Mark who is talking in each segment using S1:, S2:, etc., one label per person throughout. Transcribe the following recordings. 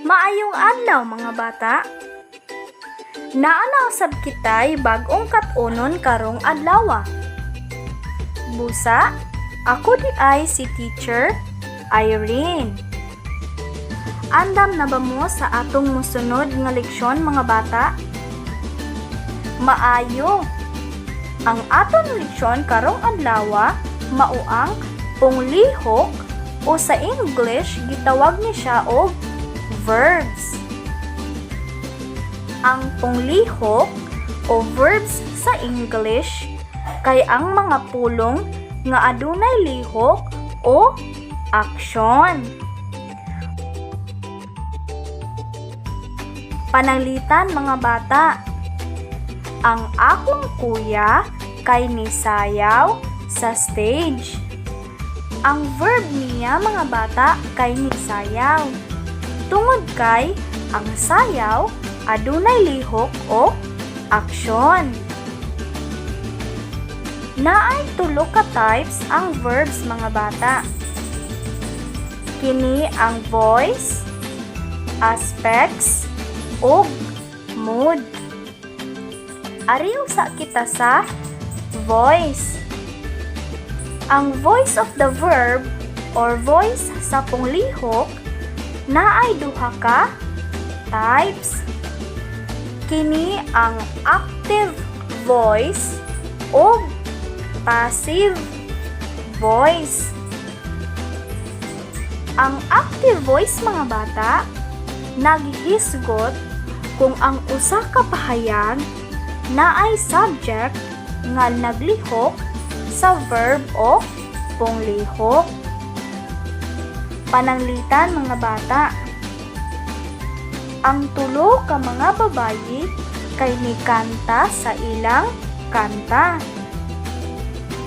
S1: Maayong adlaw, mga bata. Naa na usab kitay bag-ong kat-onon karong adlawa. Busa, ako diay si Teacher Irene. Andam na ba mo sa atong musunod nga leksyon, mga bata? Maayo. Ang atong leksyon karong adlawa mao ang punglihok o sa English gitawag ni siya og verbs. Ang punglihok o verbs sa English kay ang mga pulong nga adunay lihok o aksyon. Pananglitan, mga bata, ang akong kuya kay nisayaw sa stage. Ang verb niya, mga bata, kay nisayaw. Tungod kay ang sayaw adunay lihok o aksyon. Naay tulo ka types ang verbs, mga bata. Kini ang voice, aspects, ug mood. Ari usa kita sa voice. Ang voice of the verb or voice sa punglihok naay duha ka types. Kini ang active voice ug passive voice. Ang active voice, mga bata, naghisgot kung ang usa ka pahayag naay subject nga naglihok sa verb o punglihok. Pananglitan, mga bata, ang tulo ka mga babayi kay nikanta sa ilang kanta.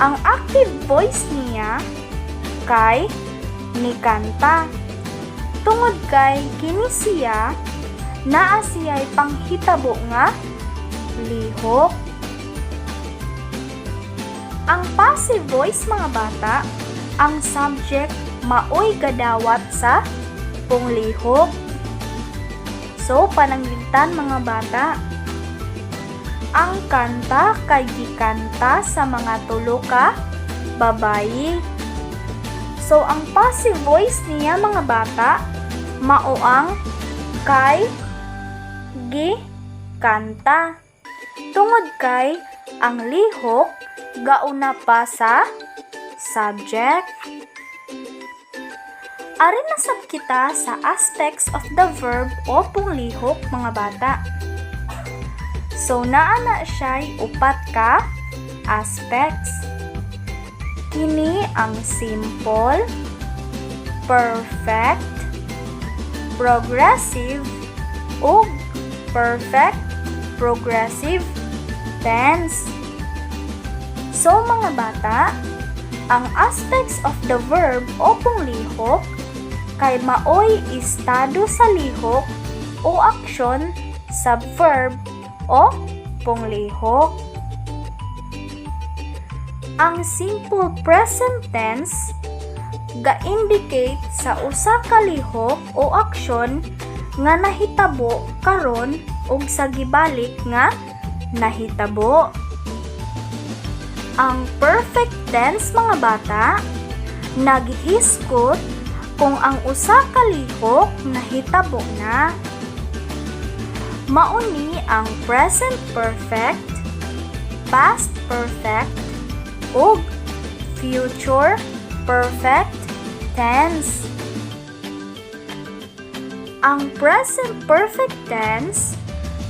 S1: Ang active voice niya kay nikanta. Tungod kay kini siya naa siya'y panghitabo nga lihok. Ang passive voice, mga bata, ang subject maoy gadawat sa punglihok. So, pananglitan, mga bata, ang kanta kay gikanta sa mga tulo ka babayi. So, ang passive voice niya, mga bata, mao ang kay gi kanta. Tungod kay ang lihok gauna pa sa subject. Ari na sab kita sa aspects of the verb o punglihok, mga bata. So naa na siya'y upat ka aspects. Kini ang simple, perfect, progressive, ug perfect progressive tense. So, mga bata, ang aspects of the verb o punglihok kay maoy estado sa lihok o aksyon sa verb o punglihok. Ang simple present tense ga-indicate sa usa ka lihok o aksyon nga nahitabo karon ug sa gibalik nga nahitabo. Ang perfect tense, mga bata, naghisgot kung ang usa ka lihok nahitabo na. Mao ni ang present perfect, past perfect, ug future perfect tense. Ang present perfect tense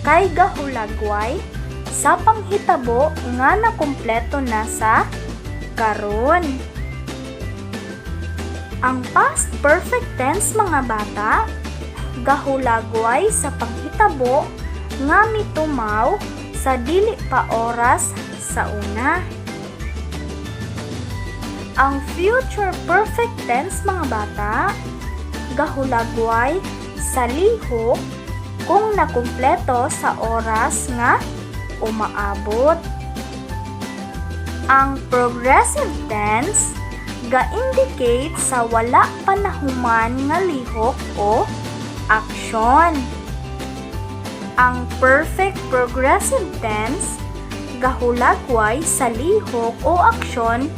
S1: kay gahulagway sa panghitabo nga nakumpleto na sa karon. Ang past perfect tense, mga bata, gahulagway sa panghitabo nga mitumaw sa dili pa oras sa una. Ang future perfect tense, mga bata, gahulagway sa lihok kung nakumpleto sa oras nga umaabot. Ang progressive tense ga-indicate sa wala pa nahuman nga lihok o aksyon. Ang perfect progressive tense gahulagway sa lihok o aksyon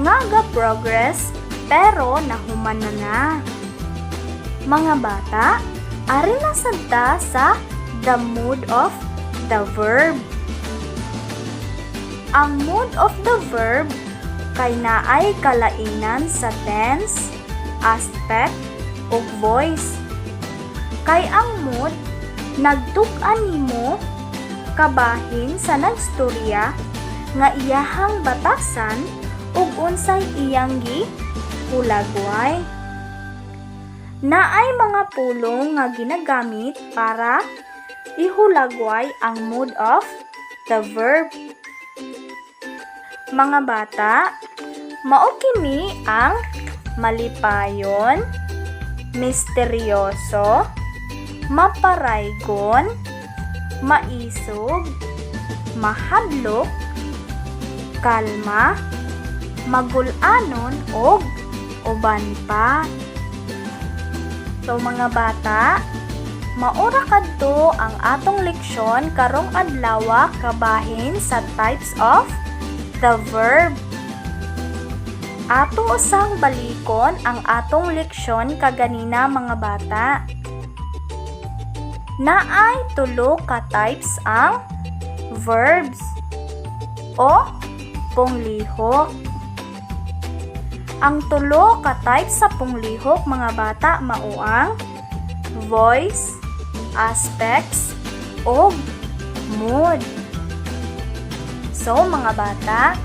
S1: nga ga-progress pero nahuman na na. Mga bata, ari na sad ta sa the mood of the verb. Ang mood of the verb kay naay kalainan sa tense, aspect, ug voice. Kay ang mood nagtuk-an nimo kabahin sa nagstorya nga iyahang batasan ug unsay iyang gi hulagway. Naay mga pulong nga ginagamit para ihulagway ang mood of the verb. Mga bata, mao kini ang malipayon, misteryoso, maparaygon, maisog, mahadlok, kalma, magul-anon ug uban pa. So, mga bata, maura kadto ang atong leksyon karong adlaw kabahin sa types of the verb. Ato usang balikon ang atong leksyon kaganina, mga bata. Naay tulo ka types ang verbs o punglihok. Ang tulo ka types sa punglihok, mga bata, mao ang voice, aspects, ug mood. So, mga bata,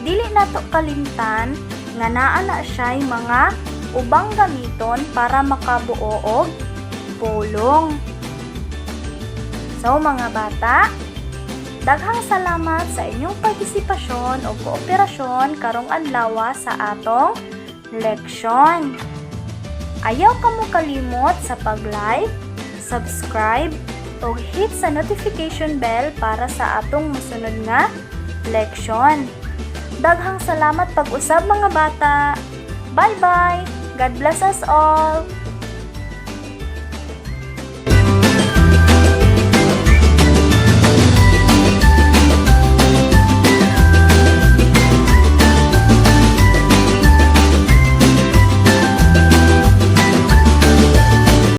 S1: dili nato kalimtan nga naa na siya'y mga ubang gamiton para makabuo og pulong. So, mga bata, daghang salamat sa inyong partisipasyon o kooperasyon karong adlaw sa atong leksyon. Ayaw kamo kalimot sa pag-like, subscribe, o hit sa notification bell para sa atong mosunod nga leksyon. Daghang salamat pag-usab, mga bata. Bye-bye! God bless us all!